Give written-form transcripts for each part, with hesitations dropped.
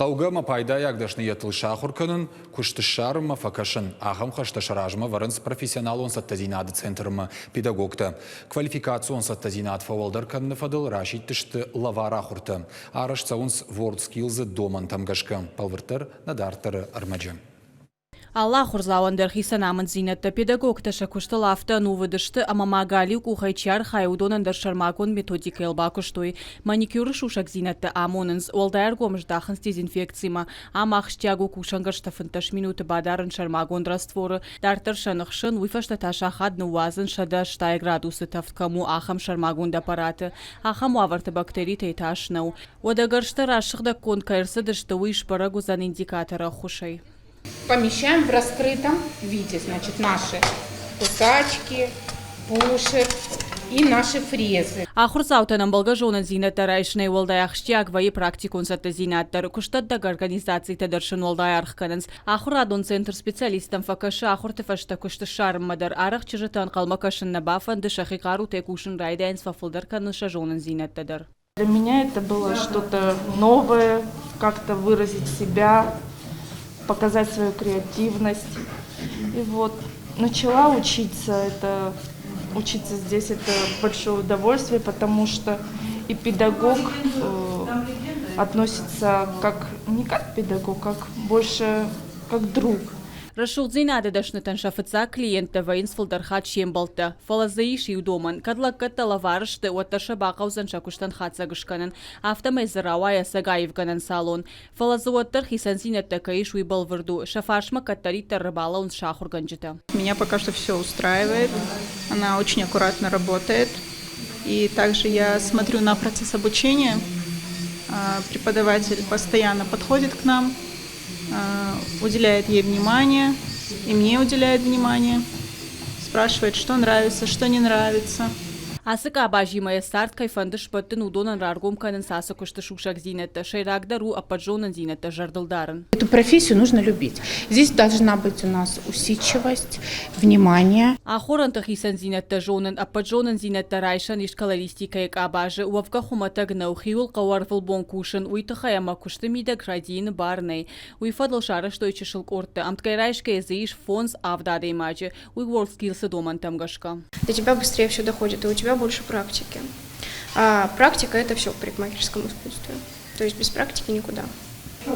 Хъӕугӕ ӕмӕ пайдайаг дӕсныйӕдтыл сахуыр кӕнын, куыст ссарынмӕ фӕкӕсын, ахӕм хӕстӕ сӕ размӕ вӕрынц профессионалон цӕттӕдзинады центрмӕ педагогтӕ. Квалификацион цӕттӕдзинад фӕуӕлдӕр кӕныны фӕдыл расидтысты лӕвар ахуыртӕ. Арӕзт цӕуынц WorldSkills-ы домӕнтӕм гӕсгӕ. Бӕлвырддӕр нӕ дарддӕры ӕрмӕджы. Алы ахуырдзауӕн дӕр хицӕн амынддзинӕдтӕ. Педагогтӕ сӕ куыстыл афтӕ ӕнувыд сты, ӕмӕ ма галиу къухӕй чи архайы, уыдонӕн дӕр сӕрмагонд методикӕйыл бакуыстой. Маникюры сусӕгдзинӕдтӕ амонынц, уӕлдай ӕргом здахынц дезинфекцимӕ. Ам ахсджиаг у кусӕнгӕрзтӕ 15 минуты бадарын сӕрмагонд растворы, дарддӕр сӕ ныхсын, уый фӕстӕ та сахат ныууадзын 180 градусы тӕвд кӕм у, ахӕм сӕрмагонд аппараты. Ахӕм уавӕрты бактеритӕй тас нӕу. Уӕдӕ гӕрзтӕ расыгъдӕггонд кӕй ӕрцыдысты, уый сбӕрӕг уыдзӕн индикаторы ӕххуысӕй. Помещаем в раскрытом виде, значит, наши кусачки, пушек и наши фрезы. Ахуырдзаутӕн ӕмбӕлгӕ зонындзинӕдтӕ райсынӕй уӕлдай ахсджиаг вӕййы практикон цӕттӕдзинад дӕр. Куыстдӕттӕг организацитӕ дӕр сын уӕлдай аргъ кӕнынц. Ахуырадон центр специалисттӕм фӕкӕсы ахуырты фӕстӕ куыст ссарынмӕ дӕр. Арӕх чызджыты ӕнхъӕлмӕ кӕсын нӕ бафӕнды, сӕхи хъарутӕй кусын райдайынц, фӕфылдӕр кӕнынц сӕ зонындзинӕдтӕ дӕр. Для меня это было что-то новое, как-то выразить себя, показать свою креативность. И вот начала учиться, это учиться здесь это большое удовольствие, потому что и педагог относится как не как педагог, как больше как друг. Рӕсугъддзинады дӕснытӕн сӕ фыццаг клиенттӕ вӕййынц фылдӕр хатт се мбӕлттӕ. Фӕлӕ дзы ис иу домӕн: кӕд лӕггӕдтӕ лӕвар сты, уӕддӕр сӕ бахъӕудзӕн сӕ куыстӕн хатдзӕг скӕнын. Афтӕмӕй дзы рауайы ӕцӕг аивгӕнӕн салон. Фӕлӕ дзы уӕддӕр хицӕндзинӕдтӕ кӕй ис, уый бӕлвырд у. Сӕ фарсмӕ кӕддӕриддӕр ӕрбалӕууынц сӕ ахуыргӕнджытӕ. Меня пока что все устраивает. Она очень аккуратно работает. И также я смотрю на процесс обучения. Преподаватель постоянно подходит к нам, уделяет ей внимание, и мне уделяет внимание, спрашивает, что нравится, что не нравится. Ацы къабазимӕ йӕ цард кӕй фӕнды сбӕттын, уыдонӕн раргом кӕнынц ацы куысты сусӕгдзинӕдтӕ. Сӕйрагдӕр у ӕппӕт зонындзинӕдтӕ зӕрдыл дарын. Эту профессию нужно любить. Здесь должна быть у нас усидчивость, внимание. Ахорӕнты хицӕндзинӕдтӕ зонын, ӕппӕт зонындзинӕдтӕ райсӕн ис колористикӕйы къабазы. Уӕвгӕ хуымӕтӕг нӕу, хиуыл хъӕуы ӕрвылбон кусын, уый тыххӕй ӕмӕ куысты мидӕг рӕдийыны бар нӕй. Уый фӕдыл сарӕзтой чысыл къордтӕ. Ӕмткӕй райсгӕйӕ дзы ис фондз-авд адӕймаджы. Уый WorldSkills-ы домӕнтӕм гӕсгӕ. До тебя быстрее все доходит, и у тебя больше практики. А практика – это все в парикмахерском искусстве. То есть без практики никуда.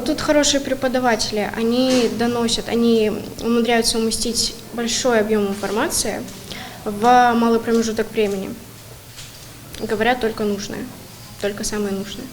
Тут хорошие преподаватели, они доносят, они умудряются уместить большой объем информации в малый промежуток времени. Говорят только нужное, только самое нужное.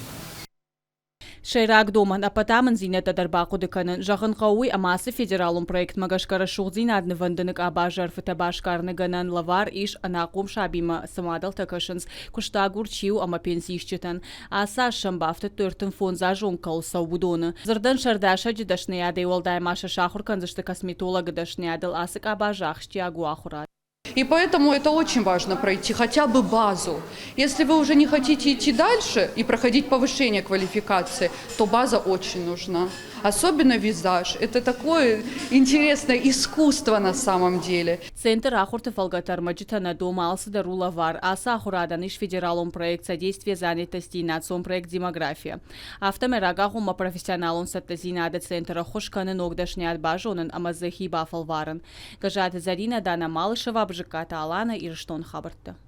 Сӕйраг домӕн ӕппӕт амынддзинӕдтӕ дӕр бахъуыды кӕнын. Зӕгъын хъӕуы уый, ӕмӕ ацы федералон проектмӕ гӕсгӕ рӕсугъддзинад нывӕндыны къабазы ӕрфытӕ басгарыны гӕнӕн лӕвар ис ӕнахъом сабимӕ цы мадӕлтӕ кӕсынц, куыстагур чи у ӕмӕ пенсиисджытӕн. Ацы аз сӕм бафтыдтой 35 азы онг кӕуыл цӕуы, уыдоны. Дзырдӕн сӕрдасӕджы дӕсныйадӕй уӕлдай ма сӕ сахуыр кӕндзысты косметологы дӕсныйадыл. Ацы къабазы ахсджиаг у ахуырад. И поэтому это очень важно пройти хотя бы базу. Если вы уже не хотите идти дальше и проходить повышение квалификации, то база очень нужна. Особенно визаж. Это такое интересное искусство на самом деле. Центр ахуырты фӕлгӕты ӕрмӕджытӕ нӕ домы, алцыдӕр у лӕвар. Ацы ахуырадӕн ис федералон проект «Содействие занятости» национ проект «Демография». Афтӕмӕй рагагъоммӕ профессионалон цӕттӕдзинады центр ӕххуыс кӕны ног дӕсныйад базонын ӕмӕ дзы хи бафӕлварын. Гӕззаты Зӕринӕ, Дана Малышева, Бзыккаты Алана, Ирыстоны хабӕрттӕ.